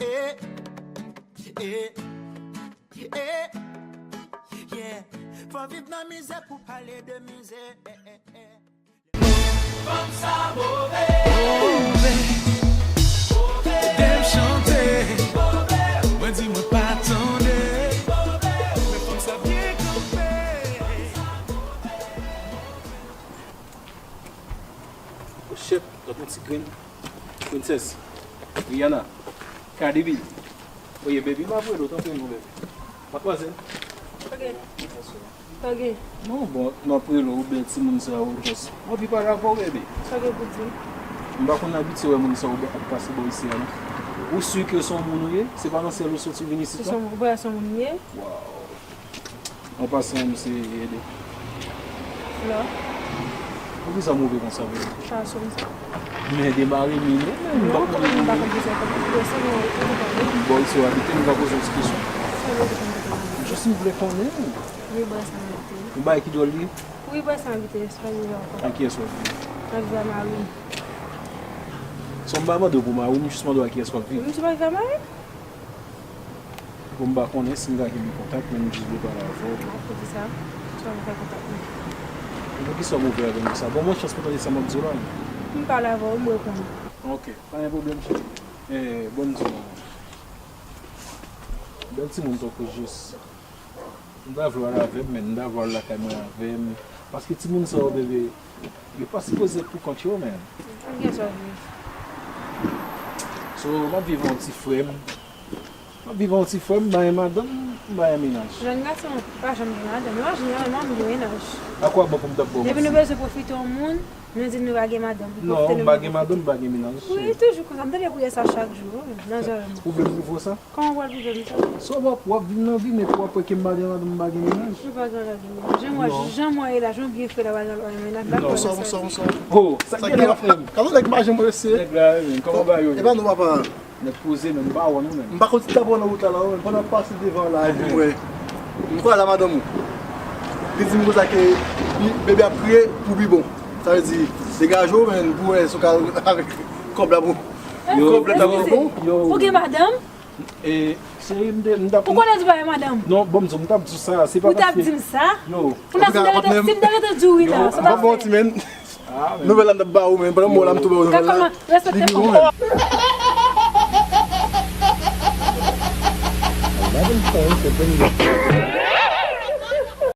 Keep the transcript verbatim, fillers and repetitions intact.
Eh, eh, eh, yeah. Fò viv nan mizè pou pale de mizè. Eh, eh, eh. Fanm sa move. Move. Move. Lè m chante. Move. Mwen di mwen pa tande. Move. Men fanm sa byen kanpe. Oh shit, gad yon ti grenn. Princess, Rihanna, Cardi B. Oye, baby, m ap rele w, tanpri non, baby. M ap kwaze. Ok. Ok. Non, bon, m ap rele w, bèl timoun sa, ou just. M anvi pale avè w, baby. Sa w gen pou di m? M pa konn abitye wè moun sa ou ap pase bò isi a, non. Ou si ke se yon moun ou ye? Se pa nan syèl ou soti vin isi la? Se yon, ou pa se yon moun ye? Waw. An pasan, m se Ede. Flò. Poukisa w move konsa, vre? Sa sou m sa. Men demare m, men m pa Non, konn kòman m pa konn kisa fè pou se yon, yon konn pale. Bò isi w abite, m ka poze yon ti kesyon. Sa vle di konn pale. Jis m vle konnen. Wi, bò sa m abite. Yon bagay ki dwòl li? Wi, bò sa m abite, se pa yon ankò. Ak kiyès w ap viv? M ap viv ak mari m. Sa m pa mande w pou mari w, m jis mande w ak kiyès w ap viv. Wi, m se pa viv ak mari m. Bon, m pa konnen si m ka kenbe kontak, men m jis vle pale avè w. Bon, poukisa? Sa w fè kontak mwen? E poukisa w move avè m konsa? Ban mwen chans pou tande sa m ap di w la. M pale avè w, m reponn ou. Ok, pa gen pwoblèm, cheri. Eh, bon, m di w non. Bèl timoun tankou jis. M ta vle w al avè m, men m ta vle w al lakay mwen avè m. Paske timoun sa yo, bebe, yo pa sipoze pou kont yo, men. Ak kiyès w ap viv? So, m ap viv ak yon ti frè m. M ap viv ak yon ti frè m, m pa gen madanm, m pa gen mennaj. Jèn gason pa janm gen madanm. Imajine, mwen menm, m gen mennaj. A kwa bon pou m t ap ba w manti? Depi nou bezwen pwofite yon moun, nou di nou pa gen madanm pou pwofite nou menm. Non, m pa gen madanm, m pa gen mennaj, cheri. Wi, toujou konsa. M tande koze sa chak jou, nan zòrèy mwen. Ou vle m pwouve w sa? Kòman w pral pwouve m sa? So, w ap, w ap viv nan vi, men pou w ap wè ke m pa gen madanm, m pa gen mennaj. Nou pa gen lòt mennaj. Jan mwen, Non. jan mwen ye la, jan m byen fre la, pa gen lòt mennaj. Non. Bonswa, bonswa, bonswa. Oh, sa k gen la, frè m? Gade nèg maje mwen mesye. Nèg la, men, kòman bagay yo ye? E pa nou, papa. Nèg poze, men, m pa wè nou, men. M pa konn si t ap wè nan wout la, la, men pandan m pase devan la, epi m wè. M kwè la madanm ou. Li di m konsa ke li, bebe ap kriye pou pi bon. Sa vle di, degaje w, men, pou wè si w ka avèk kòb la pou. Yo, Kòb la ta yo, pou bon. Yo. Ou gen madanm? E, cheri, m te, m t ap Ou konnen di w pa gen madanm? Non, bon, m di w, m t ap di w sa, se pa Ou t ap paske di m sa? Yo. Ou t ap di m, si m te rete di w wi la, Yo, sa m t ap fè? Bon, ti men. Ah, men. Nouvèl la m t ap ba ou, men, pandan m wè w la, m tou ba ou nouvèl la. Kòman? Respekte fanm. Li pi bon, men. Imagine playing for Benny.